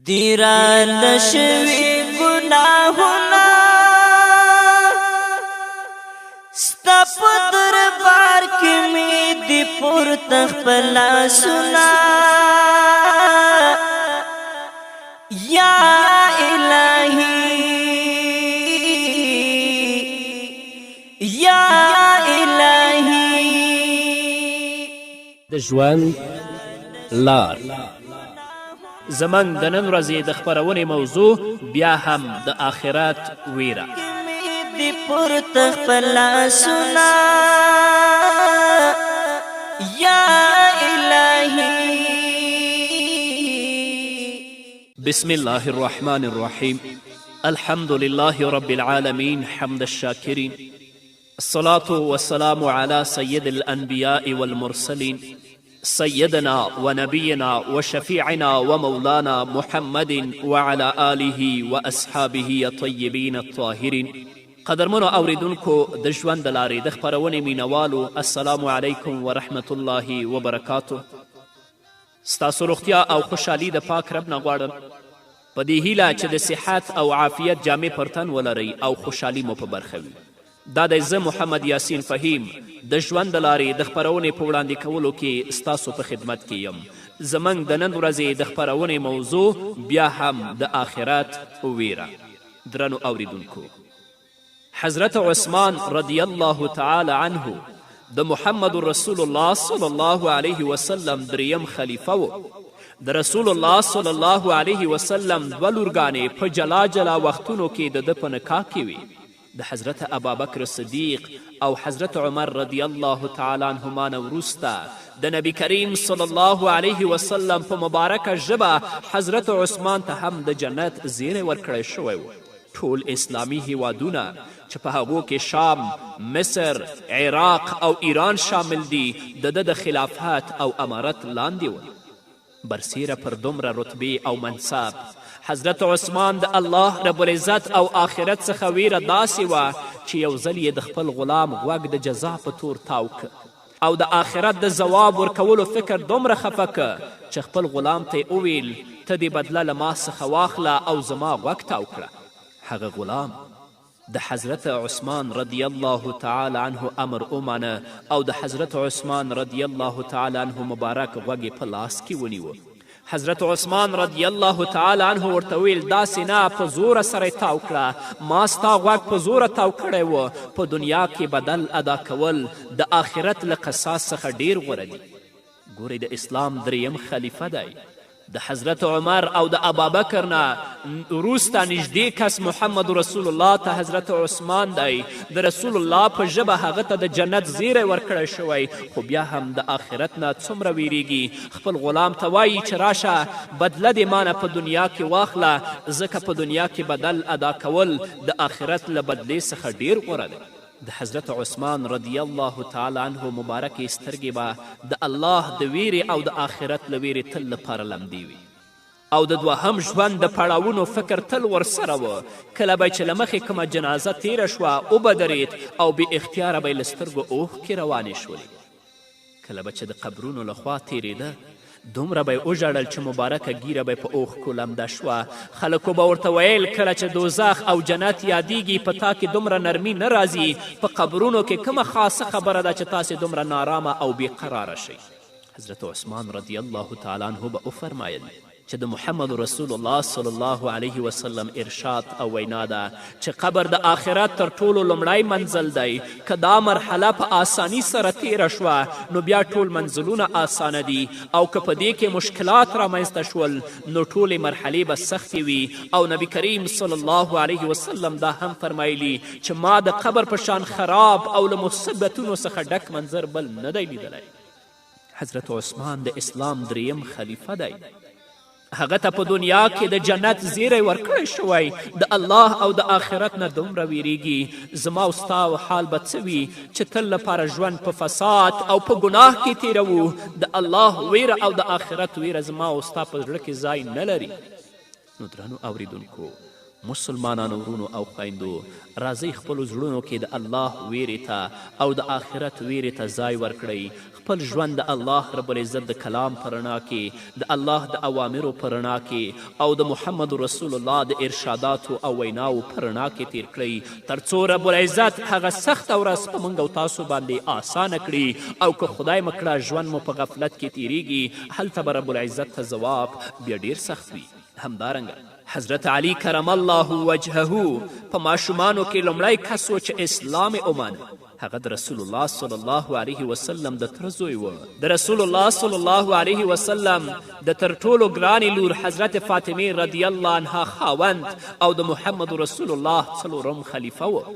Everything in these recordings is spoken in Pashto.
دیران شوی ګناهونه ستا په دربار کې مې دی پورته خپل سنا، یا الهی، یا الهی. د ژوند لار. زموږ د نن ورځې د خپرونې موضوع بیا هم د آخرت ویره. دی پورته خپل سنا، یا الهی. بسم الله الرحمن الرحيم. الحمد لله رب العالمين، حمد الشاكرين، الصلاة والسلام على سيد الأنبياء والمرسلين، سيدنا ونبينا وشفيعنا ومولانا محمد وعلى آله وأصحابه الطيبين الطاهرين. قدرمنو اوریدونکو، د ژوند د لارې د خپرونې مینوالو، السلام علیکم ورحمت الله وبرکاته. ستاسو روغتیا او خوشحالي د پاک رب نه غواړم، په دې هیله چې د صحت او عافیت جامې پر تن ولرئ او خوشحالي مو په برخه وي. دا دی زه محمد یاسین فهیم د ژوند د لارې د خپرونې په وړاندې کولو کې ستاسو په خدمت کې یم. زموږ د نن ورځې د خپرونې موضوع بیا هم د آخرت ویره. درنو اوریدونکو، حضرت عثمان رضی الله تعالی عنه د محمد رسول الله صلی الله علیه وسلم دریم خلیفه و. د رسول الله صلی الله علیه وسلم دوه لورګانې په جلا جلا وختونو کې د ده په نکاح کې وې. د حضرت ابابکر صدیق او حضرت عمر رضی الله تعالی عنهما نه وروسته د نبی کریم صلی الله علیه وسلم په مبارکه ژبه حضرت عثمان ته هم د جنت زیری ورکړی شوی و. ټول اسلامي هیوادونه چې په هغو کې شام، مصر، عراق او ایران شامل دي، د ده د خلافت او امارت لاندې ول. برسیره پر دومره رتبې او منصب، حضرت عثمان د الله رب العزت او آخرت څخه ویره داسې وه چې یو ځل یې د خپل غلام غوږ د جزا په تور تاو که او د آخرت د ځواب ورکولو فکر دومره خفه که چې خپل غلام ته یې وویل: ته دې بدله له ما څخه واخله او زما غوږ تاو کړه. هغه غلام د حضرت عثمان رضی الله تعالی عنه امر ومانه او د حضرت عثمان رضی الله تعالی عنه مبارک غوږ یې په لاس کې ونیو. حضرت عثمان رضی الله تعالی عنه ورته ویل: داسې نه، په زوره سره یې تاو کړه، ما ستا غوږ په زوره تاو کړی و. په دنیا کې بدل ادا کول د آخرت له قصاص څخه ډیر غوره دي. ګورئ، د اسلام دریم خلیفه دی، د حضرت عمر او د ابابکر نه وروسته نږدې کس محمد رسول الله ته حضرت عثمان دی. د رسول الله په ژبه هغه ته د جنت زیری ورکړی شوی، خو بیا هم د آخرت نه څومره ویریږي. خپل غلام ته وایي چې راشه، بدله دې مانه په دنیا کې واخله، ځکه په دنیا کې بدل ادا کول د آخرت له بدلې څخه ډیر غوره دی. د حضرت عثمان رضی الله تعالی عنه مبارکې سترګې به د الله د ویرې او د آخرت له ویرې تل لپاره لمدې وي او د دوهم ژوند د پړاوونو فکر تل ورسره و. کله به چې له مخې کومه جنازه تیره شوه، وبه درېد او بې اختیاره به یې له سترګو اوښکې روانې شولې. کله به چې د قبرونو له خوا تیرېده، دومره به یې وژړل چې مبارکه ږیره به یې په اوښکو لمده شوه. خلکو به ورته ویل: کله چې دوزخ او جنت یادیږي، په تا کې دومره نرمي نه راځي، په قبرونو کې کومه خاصه خبره ده چې تاسې دومره نارامه او بېقراره شئ؟ حضرت عثمان رضی الله تعالی عنه به وفرمایل چې د محمد رسول الله صلی الله علیه وسلم ارشاد او وینا ده چې قبر د آخرت تر ټولو لومړی منزل دی. که دا مرحله په آسانی سره تیره شوه، نو بیا ټول منزلونه آسانه دي، او که په دې کې مشکلات رامنځته شول، نو ټولې مرحلې به سختې وي. او نبی کریم صلی الله علیه وسلم دا هم فرمایلی چې ما د قبر په شان خراب او له مصیبتونو څخه ډک منظر بل نه دی لیدلی. حضرت عثمان د اسلام دریم خلیفه دی. هغه ته په دنیا کې د جنت زیری ورکړی شوی، د الله او د آخرت نه دومره ویریږي. زما او ستا حال به څه وي چې تل لپاره ژوند په فساد او په ګناه کې تیروو؟ د الله ویره او د آخرت ویره زما او ستا په زړه کې ځای نه لري. نو درنو اوریدونکو، مسلمانانو ورونو او خویندو، راځئ خپلو زړونو کې د الله ویرې ته او د آخرت ویرې ته ځای ورکړئ، خپل ژوند د الله رب العزت د کلام په رڼا کې، د الله د اوامرو په رڼا کې او د محمد رسول الله د ارشاداتو او ویناوو په رڼا کې تیر کړئ، تر څو رب العزت هغه سخته ورځ په موږ او تاسو باندې آسانه کړي او که خدای مه کړه ژوند مو په غفلت کې تیریږي، هلته به رب العزت ته ځواب بیا ډیر سخت وي. همدارنګه حضرت علی کرم الله وجهه په ماشومانو کې لومړی کس و چې اسلام یې ومانه. هغه د رسول الله صلی الله علیه وسلم د تره زوی و، د رسول الله صلی الله علیه وسلم د تر ټولو ګرانې لور حضرت فاطمې رضی الله عنها خاوند او د محمد رسول الله څلورم خلیفه و.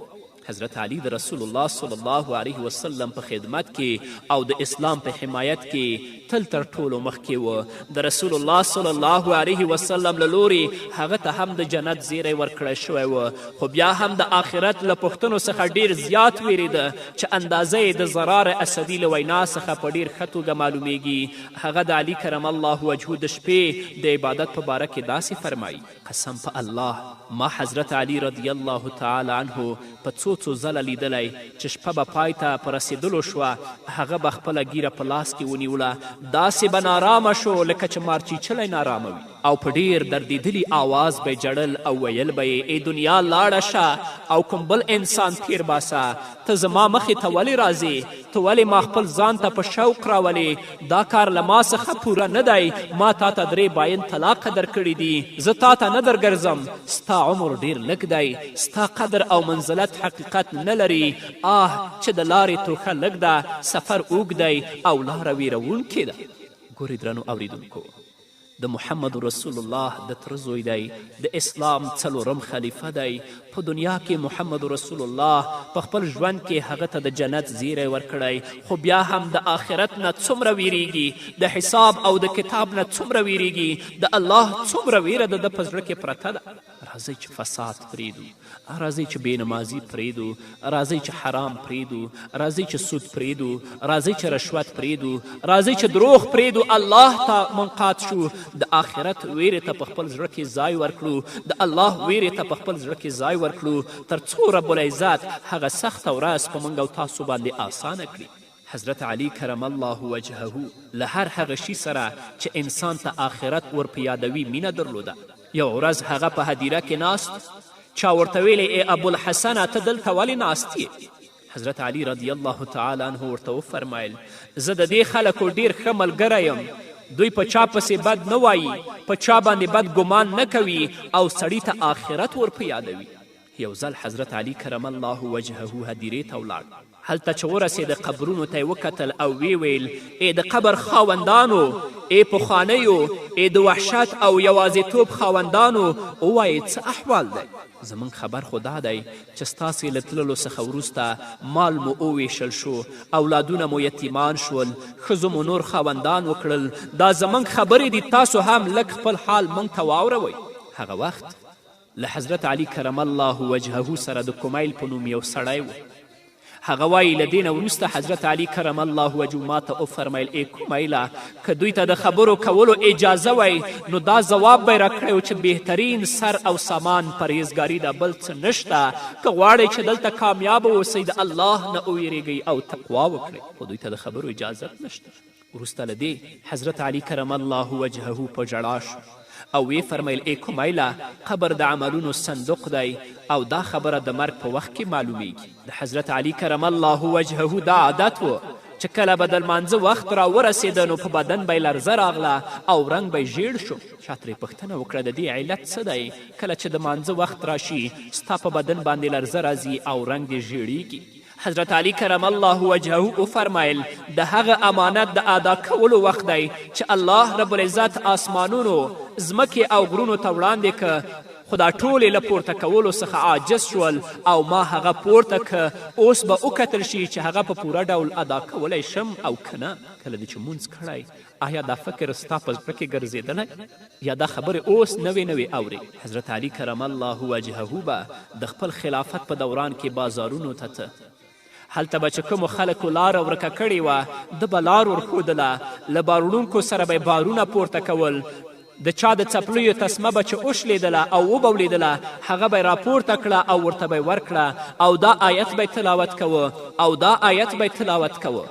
حضرت علی د رسول الله صلی الله علیه وسلم په خدمت کې او د اسلام په حمایت کې تل تر ټولو مخکې و. د رسول الله صلی الله علیه وسلم له لوري هغه ته هم د جنت زیری ورکړی شوی و، خو بیا هم د آخرت له پوښتنو څخه ډیر زیات ویرېده چې اندازه یې د ضرار اسدي له وینا څخه په ډیر ښه توګه معلومیږي. هغه د علی کرم الله وجهه د شپې د عبادت په باره کې داسې فرمایي: قسم په الله، ما حضرت علی رضی الله تعالی عنه په څو څو ځله لیدلی چې شپه به پای ته په رسېدلو شوه، هغه به خپله ږیره په لاس کې ونیوله، داسې به نارامه شو لکه چې مارچیچلی نارامه وي، او په ډېر دردېدلي آواز به یې ژړل او ویل به یې: ای دنیا لاړه شه او کوم بل انسان تېر باسه، ته زما مخې ته ولې راځې؟ ته ولې ما خپل ځان ته په شوق راولې؟ دا کار له ما څخه پوره نه دی، ما تا ته درې باین طلاقه درکړي دي، زه تا ته نه درګرځم، ستا عمر ډیر لږ دی، ستا قدر او منزلت حقیقت نه لري، آه چې د لارې توښه لږ ده، سفر اوږد دی او لاره ویرونکې ده. ګورئ درنو اوریدونکو، د محمد رسول الله د تره زوی دی، د اسلام څلورم خلیفه دی. په دنیا کې محمد رسول الله په خپل ژوند کې هغه ته د جنت زیری ورکړی، خو بیا هم د آخرت نه څومره ویریږي، د حساب او د کتاب نه څومره ویریږي، د الله څومره ویره د ده په زړه کې پرته ده. راځئ چې فساد پرېږدو، راځئ چې بې نمازي پرېږدو، راځئ چې حرام پرېږدو، راځئ چې سود پرېږدو، راځئ چې رشوت پرېږدو، راځئ چې دروغ پرېږدو، الله ته منقاد شو، د آخرت ویرې ته په خپل زړه کې ځای ورکړو، د الله ویرې ته په خپل زړه کې ځای ورکړو، تر څو رب العزت هغه سخته ورځ په موږ او تاسو باندې آسانه کړي. حضرت علی کرم الله وجهه له هر هغه شي سره چې انسان ته آخرت ور په یادوي مینه درلوده. یوه ورځ هغه په هدیره کې ناست، چا ورته ویلې: ای ابوالحسنه، ته دلته ولې ناست یې؟ حضرت علی رضی الله تعالی عنه ورته وفرمایل: زه د دې خلکو ډیر ښه ملګری یم، دوی په چا پسې بد نه وایي، په چا باندې بد ګمان نه کوي او سړي ته آخرت ور په یادوي. یو ځل حضرت علی کرم الله وجهه هدیرې ته ولاړ. هلته چې ورسېده قبرونو ته یې وکتل او ویې ویل: ای د قبر خاوندانو، ای پخوانیو، ای د وحشت او یوازېتوب خاوندانو، ووایئ څه احوال دی؟ زموږ خبر خو دا دی چې ستاسې له تللو څخه وروسته مال مو وویشل شو، اولادونه مو یتیمان شول، ښځو مو نور خاوندان وکړل، دا زموږ خبرې دي، تاسو هم لږ خپل حال موږ ته واوروئ. هغه وخت له حضرت علی کرم الله وجهه سره د کمیل په نوم یو سړی و. هغه وایي له دې نه وروسته حضرت علی کرم الله وجهه ما ته وفرمیل: ای کمیله، که دوی ته د خبرو کولو اجازه وای نو دا ځواب به یې راکړی و چې بهترین سر او سامان پرهیزګاري ده، بل څه نشته. که غواړئ چې دلته کامیاب اوسئ د الله نه وویریږئ او تقوا وکړئ. خو دوی ته د خبرو اجازت نشته. وروسته له دې حضرت علی کرم الله وجهه په ژړا شو او ویې فرمیل: ای کمیله، قبر د عملونو صندوق دی او دا خبره د مرګ په وخت کې معلومیږي. د حضرت علی کرم الله وجهه دا عادت و چې کله به د لمانځه وخت را ورسېده نو په بدن به یې لرزه راغله او رنګ به یې ژیړ شو. چا ترې پوښتنه وکړه د دې علت څه دی کله چې د لمانځه وخت راشي ستا په بدن باندې لرزه راځي او رنګ دې ژیړیږي؟ حضرت علی کرم الله وجهه وفرمایل: د هغه امانت د ادا کولو وخت دی چې الله رب العزت آسمانونو، ځمکې او غرونو ته وړاندې که، خو دا ټول یې له پورته کولو څخه عاجز شول او ما هغه پورته که، اوس به وکتل شي چې هغه په پوره ډول ادا کولی شم او که نه. کله دې چې مونځ کړی آیا دا فکر ستا په زړه کې ګرځېدلی یا دا خبرې اوس نوې نوې اورې؟ حضرت علی کرم الله وجهه به د خپل خلافت په دوران کې بازارونو ته ته، هلته به چې کومو خلکو لاره ورکه کړې وه ده به لار ورښودله، له باروړونکو سره به یې بارونه پورته کول. د چا د څپلیو تسمه به چې وشلېدله او وبولېدله، هغه به یې راپورته کړه او ورته به یې ورکړه او دا آیت به یې تلاوت کوه او دا آیت به یې تلاوت کوه.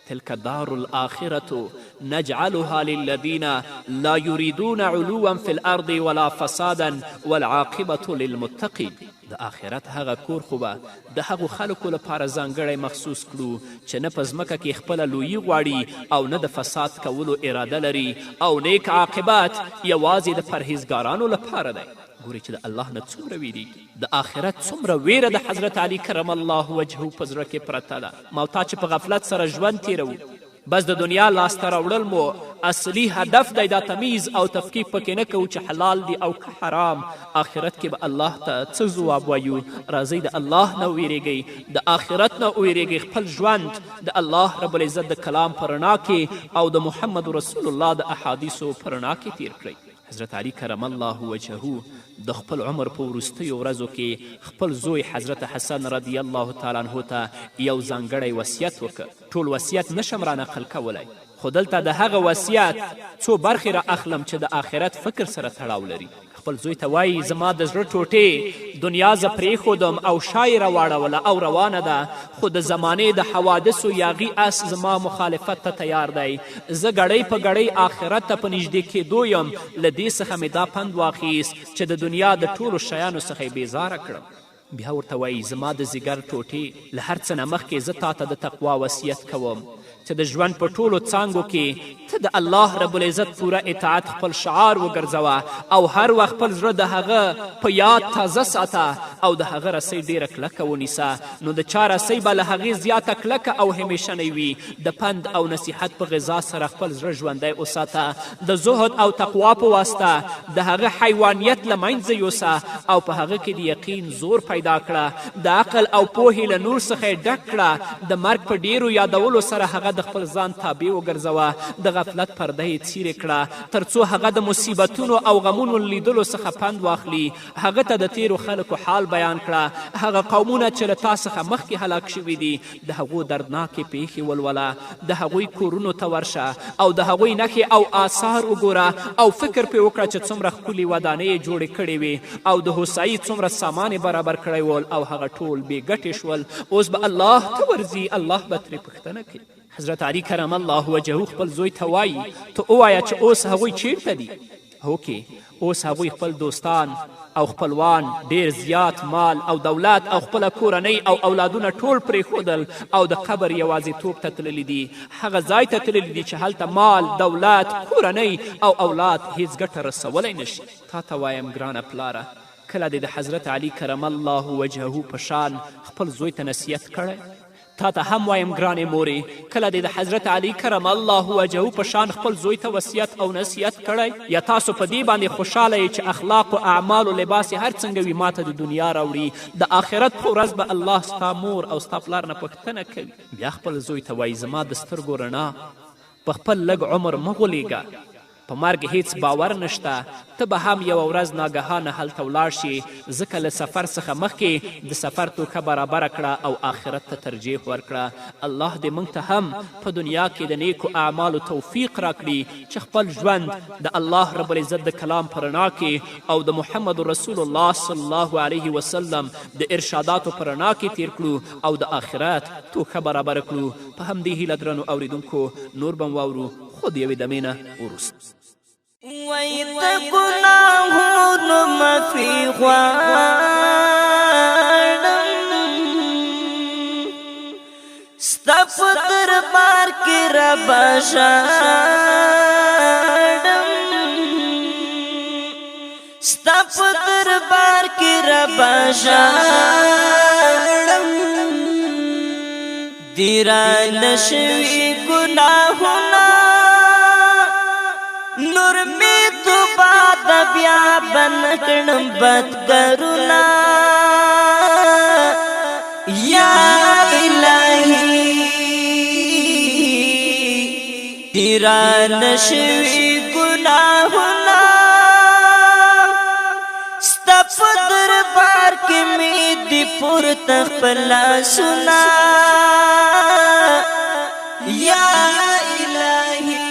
تلک دار الآخرة نجعلها للذین لا یریدون علوا فی الارض ولا فسادا والعاقبة للمتقین. د آخرت هغه کور خو به د هغو خلکو لپاره ځانګړی مخصوص کړو چې نه په ځمکه کې خپله لویي غواړي او نه د فساد کولو اراده لري، او نیک عاقبت یوازې د پرهیزګارانو لپاره دی. ګورئ چې د الله نه څومره ویریږي، د آخرت څومره ویره د حضرت علي کرم الله وجهه په زړه کې پرته ده. ما او تا چې په غفلت سره ژوند تیروو، بس د دنیا لاسته راوړل مو اصلي هدف دی، دا تمیز او تفکیک پکې نه کوو چې حلال دي او که حرام. آخرت کې به الله ته څه ځواب وایو؟ راځئ د الله نه وویریږئ، د آخرت نه وویریږئ، خپل ژوند د الله رب العزت د کلام په رڼا کې او د محمد رسول الله د احادیثو په رڼا کې تیر کړئ. حضرت علي کرم الله وجهه د خپل عمر په وروستیو ورځو کې خپل زوی حضرت حسن رضی الله تعالی عنه ته یو ځانګړی وصیت وکړ. ټول وصیت نشم را نقل کولی، خو دلته د هغه وصیت څو برخې را اخلم چې د آخرت فکر سره تړاو لري. خپل زوی ته وایي: زما د زړه ټوټې دنیا زه پرېښودم او شا یې راواړوله او روانه ده، خو د زمانې د حوادثو یاغي اس زما مخالفت ته تیار دی. زه ګړۍ په ګړۍ آخرت ته په نږدې کېدو یم. له دې څخه مې دا پند واخیست چې د دنیا د ټولو شیانو څخه یې بېزاره کړم. بیا ورته وایي: زما د ځیګر ټوټې، له هر څه نه مخکې زه تا ته د تقوا وصیت کوم چې د ژوند په ټولو څانګو کې ته د الله رب العزت پوره اطاعت خپل شعار وګرځوه او هر وخت خپل زړه د هغه په یاد تازه ساته او د هغه رسۍ ډیره کلکه ونیسه، نو د چا رسۍ به له هغې زیاته کلکه او همیشنۍ وي. د پند او نصیحت په غذا سره خپل زړه ژوندی وساته، د زهد او تقوا په واسطه د هغه حیوانیت له منځه یوسه او په هغه کې د یقین زور پیدا کړه، د عقل او پوهې له نور څخه یې ډک کړه، د مرګ په ډیرو یادولو سره هغه د خپل ځان تابع وګرځوه، د غفلت پرده یې څیرې کړه تر څو هغه د مصیبتونو او غمونو لیدلو څخه پند واخلي. هغه ته د تیرو خلکو حال بیان کړه، هغه قومونه چې له تا څخه مخکې هلاک شوي دي د هغو دردناکې پیښې ولوله، د هغوی کورونو ته ورشه او د هغوی نښې او آثار وګوره او فکر پرې وکړه چې څومره ښکلي ودانۍ یې جوړې کړې وې او د هوسایي څومره سامان یې برابر کړی ول او هغه ټول بې ګټې شول. اوس به الله ته ورځي، الله به ترې پوښتنه کوي. حضرت علي کرم الله وجهه خپل زوی ته وایي: ته ووایه چې اوس هغوی چیرته دي؟ هوکې، اوس هغوی خپل دوستان او خپلوان، ډیر زیات مال او دولت او خپله کورنۍ او اولادونه ټول پرېښودل او د قبر یوازیتوب ته تللي دي. هغه ځای ته تللي دي چې هلته مال، دولت، کورنۍ او اولاد هیڅ ګټه رسولی نشي. تا ته وایم ګرانه پلاره، کله دې د حضرت علي کرم الله وجهه په شان خپل زوی ته نصیحت کړی؟ تا ته هم وایم ګرانې مورې، کله دې د حضرت علي کرم الله وجهه په شان خپل زوی ته وصیت او نصیحت کړی؟ یا تاسو په دې باندې خوشحاله یې چې اخلاق و اعمال و لباس یې هر څنګه وي ما ته د دنیا راوړي؟ د آخرت په ورځ به الله ستا مور او ستا پلار نه پوښتنه کوي. بیا خپل زوی ته وایي: زما د سترګو رڼا په خپل لږ عمر مه غولېږه، په مرګ هیڅ باور نشته، ته به هم یوه ورځ ناګهانه هلته ولاړ شې، ځکه له سفر څخه مخکې د سفر توښه برابره کړه او آخرت ته ترجیح ورکړه. الله دې موږ ته هم په دنیا کې د نیکو اعمالو توفیق راکړي چې خپل ژوند د الله رب العزت د کلام په رڼا کې او د محمد رسول الله صلی الله علیه وسلم د ارشاداتو په رڼا کې تیر کړو او د آخرت توښه برابره کړو. په همدې هیله درنو اوریدونکو نور به واورو خو د یوې دمې نه وروسته. وای ته ګناهونو معافي غواړم، ستا په دربار کې ربه ژاړم، ستا په دربار کې ربه ژاړم، دي رانه شوي ګناهونه، نور مې توبه د بیا به نه کړم بد کارونه. یا الهي دي رانه شوي ګناهونه، ستا په دربار کې مې دي پورته خپل لاسونه. یا الهي.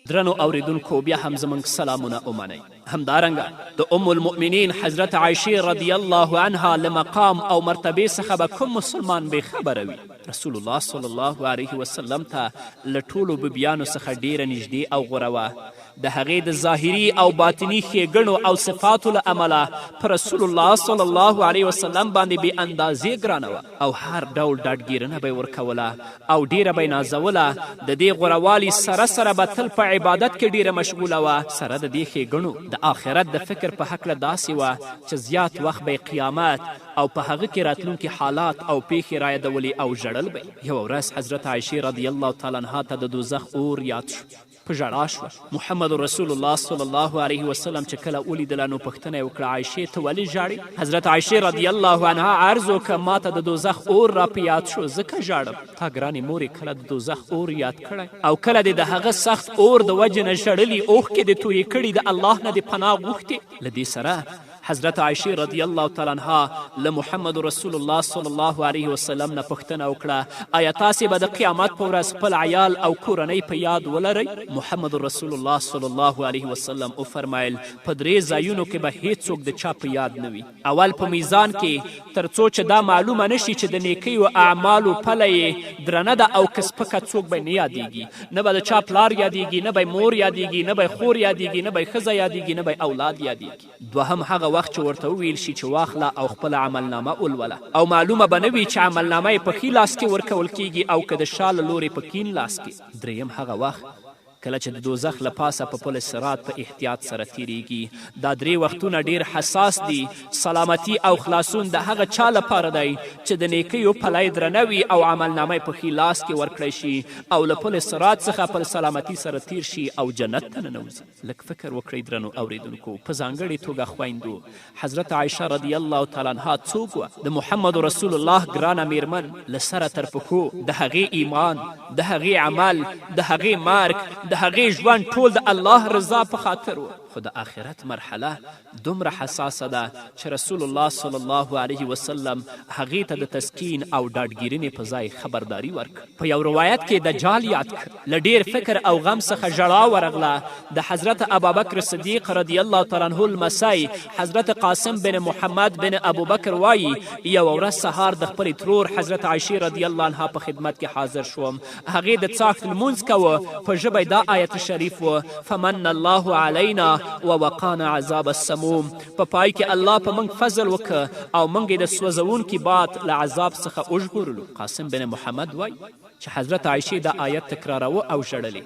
درنو اوریدونکو بیا هم زموږ سلامونه ومنئ. همدارنګه د ام المؤمنین حضرت عایشې رضی الله عنها له مقام او مرتبې څخه به کوم مسلمان بې خبره وي؟ رسول الله صلی الله علیه وسلم ته له ټولو ببیانو څخه ډیره نږدې او غوره وه. د هغې د ظاهري او باطني ښېګڼو او صفاتو له امله په رسول الله صلی الله علیه وسلم باندې بې اندازې ګرانه وه او هر ډول ډاډګیرنه به یې ورکوله او ډیره به یې نازوله. د دې غوروالي سره سره به تل په عبادت کې ډیره مشغوله وه. سره د دې ښېګڼو د آخرت د فکر په هکله داسې وه چې زیات وخت به یې قیامت او په هغه کې راتلونکي حالات او پیښې رایادولې او ژړل به یې. یوه ورځ حضرت عایشې رضی الله تعالی عنها ته د دوزخ اور یاد شو. په ژړا شوه. محمد رسول الله صلی الله علیه وسلم چې کله ولیدله نو پوښتنه یې وکړه، عایشې ته ولې ژاړې؟ حضرت عایشې رضی الله عنها عرض وکړه، ما ته د دوزخ اور را په یاد شو ځکه ژاړم. تا ګرانې مورې کله د دوزخ اور یاد کړی او کله دې د هغه سخت اور د وجې نه ژړلي، اوښکې دې تویې کړي، د الله نه دې پناه غوښتې؟ له دې سره حضرت عایشې رضی الله تعالی عنها له محمد رسول الله صلی الله علیه وسلم نه پوښتنه وکړه، آیا تاسې به د قیامت په ورځ خپل عیال او کورنۍ په یاد ولرئ؟ محمد رسول الله صلی الله علیه وسلم وفرمایل، په درې ځایونو کې به هیڅوک د چا په یاد نه وي. اول په میزان کې، تر څو چې دا معلومه نه شي چې د نیکیو اعمالو پله یې درنه ده او که سپکه، څوک به نه یادیږي. نه به د چا پلار یادیږي، نه به مور یادیږي، نه به خور یادیږي، نه به ښځه یادیږي، نه به اولاد یادیږي. دوهم هغه وخت چې ورته وویل شي چې واخله او خپله عملنامه ولوله او معلومه به نه وي چې عملنامه یې په ښي لاس کې ورکول کیږي او که د شا له لورې په کین لاس کې. دریم هغه وخت کله چې د دوزخ له پاسه په پل صراط په احتیاط سره تیریږي. دا درې وختونه ډیر حساس دي. سلامتي او خلاصون د هغه چا لپاره دی چې د نیکیو پلی درنه وي او عملنامه په ښي لاس کې ورکړی شي او له پل صراط څخه په سلامتي سره تیر شي او جنت ته ننوځي. لږ فکر وکړئ درنو اوریدونکو، په ځانګړې توګه خویندو، حضرت عایشه رضی الله تعالی عنها څوک وه؟ د محمد رسول الله ګرانه میرمن، له سره تر پښو د هغې ایمان، د هغې عمل، د هغې مرګ، د هغې ژوند ټول د الله رضا په خاطر و. خو د آخرت مرحله دومره حساسه ده چې رسول الله صلی الله علیه وسلم هغې ته د تسکین او ډاډګیرنې په ځای خبرداری ورکړ. په یو روایت کې دجال یاد کړ. له ډیر فکر او غم څخه ژړا ورغله. د حضرت ابابکر صدیق رضی الله تعالی عنه لمسی حضرت قاسم بن محمد بن ابوبکر وایي، یوه ورځ سهار د خپلې ترور حضرت عایشې رضی الله عنها په خدمت کې حاضر شوم. هغې د څاښت لمونځ کوه، په ژبه دا آیت شریف و، فمن الله علینا ووقانا عذاب السموم. په پای کې الله په موږ فضل وکړ او موږ یې د سوځوونکي باد له عذاب څخه وژغورلو. قاسم بن محمد وایي چې حضرت عایشې دا آیت تکراروه او ژړلې.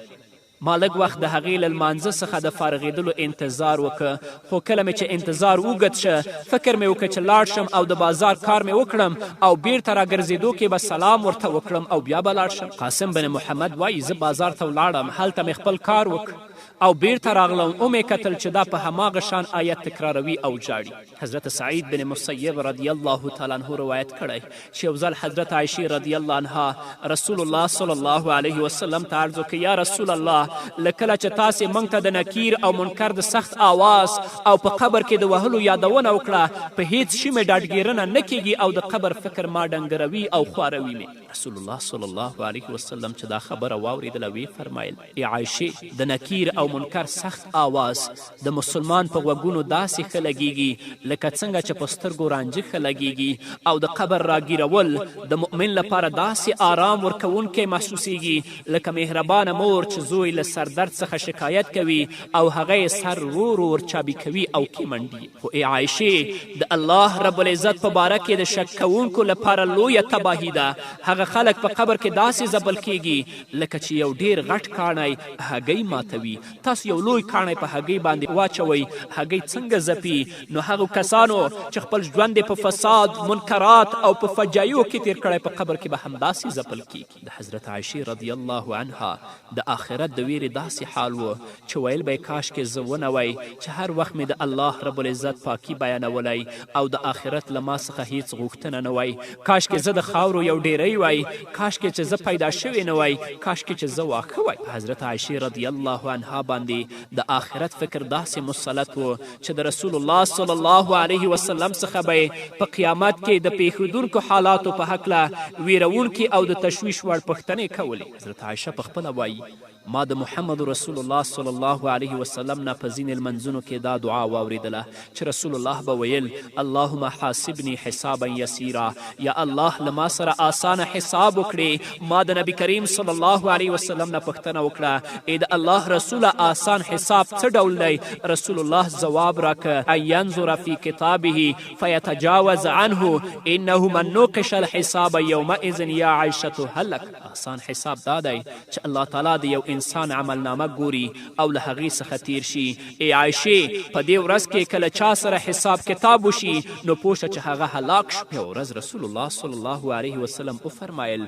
ما لږ وخت د هغې له لمانځه څخه د فارغېدلو انتظار وکړ، خو کله مې چې انتظار اوږد شه، فکر مې وکړ چې لاړ شم او د بازار کار مې وکړم او بیرته راګرځېدو کې به سلام ورته وکړم او بیا به لاړ شم. قاسم بن محمد وایي زه بازار ته ولاړم، هلته مې خپل کار وکړ او بیرته راغلم، ومې کتل چې دا په هماغه شان آیت تکراروي او ژاړي. حضرت سعید بن مسیب رضی الله تعالی عنه روایت کړی چې یو ځل حضرت عایشې رضی الله عنها رسول الله صلی الله علیه وسلم ته عرض وکړ، یا رسول الله، له کله چې تاسې موږ ته د نکیر او منکر د سخت آواز او په قبر کې د وهلو یادونه وکړه، په هیڅ شي مې ډاډګیرنه نه کیږي او د قبر فکر ما ډنګروي او خواروي مې. رسول الله صلی الله علیه وسلم چې دا خبره واورېدله ویې فرمایل، ای عایشې، د نکیر او منکر سخت آواز د مسلمان په غوږونو داسې ښه لګیږي لکه څنګه چې په سترګو رانجه ښه لګیږي، او د قبر راګیرول د مؤمن لپاره داسې آرام ورکوونکی محسوسیږي لکه مهربانه مور چې زوی له سردرد څخه شکایت کوي او هغه یې سر ورو ورو ورچابي کوي او کیمنډي. خو ای عایشې، د الله رب العزت په باره کې د شک کوونکو لپاره لویه تباهي ده. هغه خلک په قبر کې داسې ځپل کیږي لکه چې یو ډیر غټ کاڼی هګۍ ماتوي. تاسو یو لوی کاڼی په هګۍ باندې واچوئ، هګۍ څنګه ځپي؟ نو هغو کسانو چې خپل ژوند یې په فساد، منکرات او په فجایعو کې تیر کړی، په قبر کې به همداسې ځپل کیږي. د حضرت عایشې رضی الله عنها د آخرت د ویرې داسې حال و چې ویل به یې کاشکې زه ونه وای چې هر وخت مې د الله رب العزت پاکي بیانولی او د آخرت له ما څخه هیڅ غوښتنه نه وای، کاشکې زه د خاورو یو ډیری وای، کاشکې چې زه پیدا شوې نه وای، کاشکې چې زه واښه وای. په حضرت عایشې رضی الله عنها باندې د آخرت فکر داسې مسلط و چې د رسول الله صلی الله علیه وسلم څخه به یې په قیامت کې د پیښیدونکو حالاتو په هکله ویرونکي او د تشویش وړ پوښتنې کولې. حضرت عایشه په خپله وایي، ما د محمد رسول الله صلی الله علیه وسلم نه په ځینې لمنځونو کې دا دعا واورېدله چې رسول الله به ویل: اللهم حاسبني حسابا یسیرا، یا الله له ما سره آسانه حساب وکړې. ما د نبی کریم صلی الله علیه وسلم نه پوښتنه وکړه: ای د الله رسوله، آسان حساب څه ډول دی؟ رسول الله ځواب راکه: ان ینظر فی کتابه فیتجاوز عنه، انه من نوقش الحساب یومئذ یا عایشة هلک. آسان حساب دا دی چې الله تعالی د یو انسان عملنامه ګوري او له هغې څخه تیر شي. ای عایشې، په دې ورځ کې که له چا سره حساب کتاب وشي نو پوه شه چې هغه هلاک شو. یوه ورځ رسول الله صلی الله علیه وسلم وفرمایل: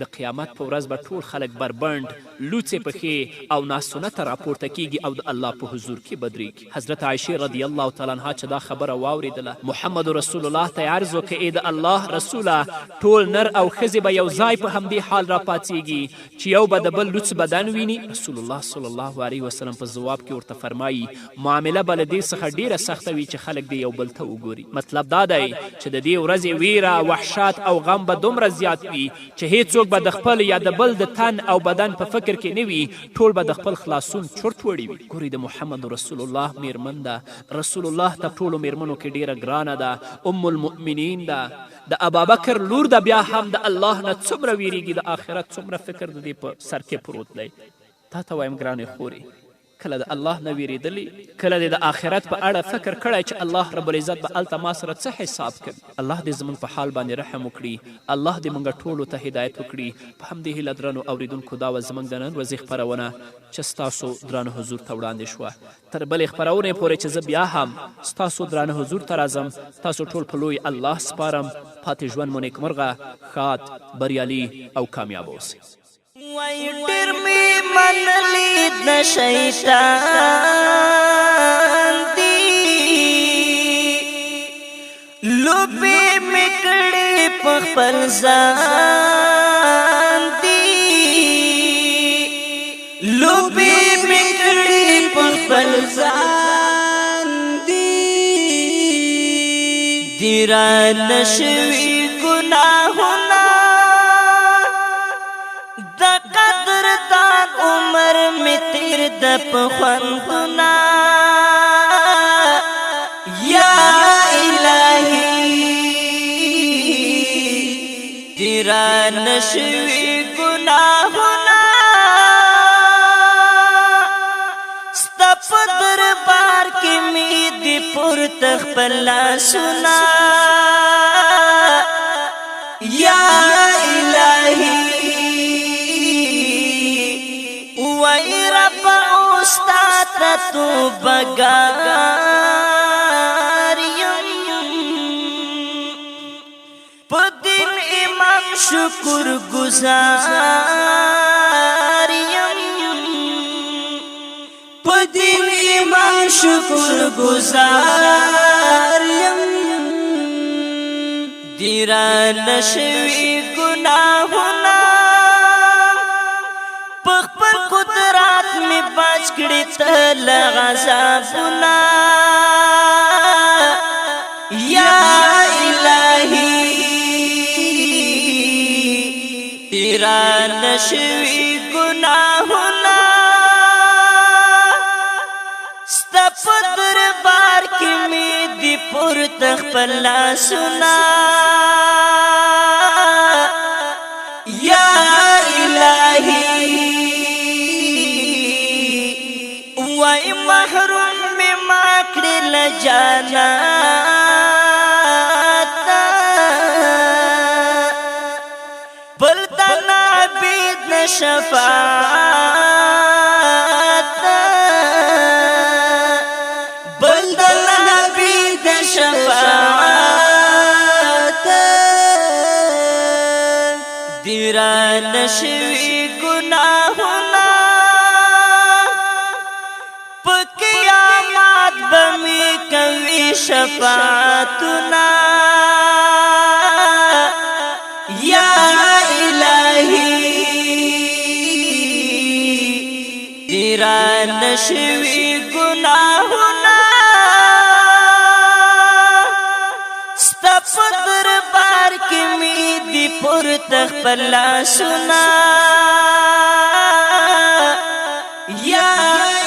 د قیامت په ورځ به ټول خلک بربنډ، لوڅې پښې او ناسنته راپورته کیږي او د الله په حضور کې بدریږي. حضرت عایشې رضی الله تعالی عنها چې دا خبره واورېدله، محمد رسول الله ته یې عرض وکړ: ای د الله رسوله، ټول نر او ښځې به یو ځای په همدې حال راپاڅیږي چې یو به د بل لوڅ بدن ویني؟ رسول الله صلی الله علیه وسلم په ځواب کې ورته فرمایي: معامله به له دې څخه ډیره سخته وي چې خلک دې یو بل ته وګوري. مطلب دا دی چې د دې ورځې ویره، وحشت او غم به دومره زیات وي چې هیڅوک به د خپل یا د بل د تن او بدن په فکر کې نه وي، ټول به د خپل خلاصون چرت وړي وي. ګورئ، د محمد رسول الله میرمن ده، رسول الله ته ټولو میرمنو کې ډیره ګرانه ده، ام المؤمنین ده، د ابابکر لور ده، بیا هم د الله نه څومره ویریږي، د آخرت څومره فکر د دې په سر کې پروت دی. تا ته وایم ګرانې خورې، کله د الله نه ویرېدلې؟ کله دې د آخرت په اړه فکر کړی چې الله رب العزت به هلته ما سره څه حساب کوي؟ الله دې زموږ په حال باندې رحم وکړي، الله دې موږ ټولو ته هدایت وکړي. په همدې هیله درنو اوریدونکو، دا وه زموږ د نن ورځې خپرونه چې ستاسو درانه حضور ته وړاندې شوه. تر بلې خپرونې پورې چې زه بیا هم ستاسو درانه حضور ته راځم، تاسو ټول په لوی الله سپارم. پاتې ژوند مو نیکمرغه، ښاد، بریالي او کامیاب اوسئ. وای ډیر می منلی د شیطان دی، لوبې مې کړې په خپل ځان دی، لوبې مې کړې په خپل ځان دی، دیرا نشوي ګناهونه، د قدردان عمر می تیر د په خوندونه. یا الهی، دیرا نشوي ګناهونه، ستا په دربار کې می دی پورته خپل لاسونه. یا الهی، وای رب استاد ته توبګار یم، په دین امام شکر گزار یم، په دین ایمان شکر گزار یم، دیرا نشوي ګناهونه، په خپل قدرت می بچ کړي ته له عذابونه. یا الهی، تیرا نشوي ګناهونه، ستا په دربار کې می دی پورته خپل لاسونه. یا الهی، وای محروم می ما کړې له جنت، بل د نابید نه شفاعت، بل د نابید شفاعت، دیرا نشوي ګناهونه، په قیامت به مې کوي شفاعتونه. یا الهی، دیرا نشوي ګناهونه، ستا په دربار کې مې دي پورته خپل لاسونه. یا۔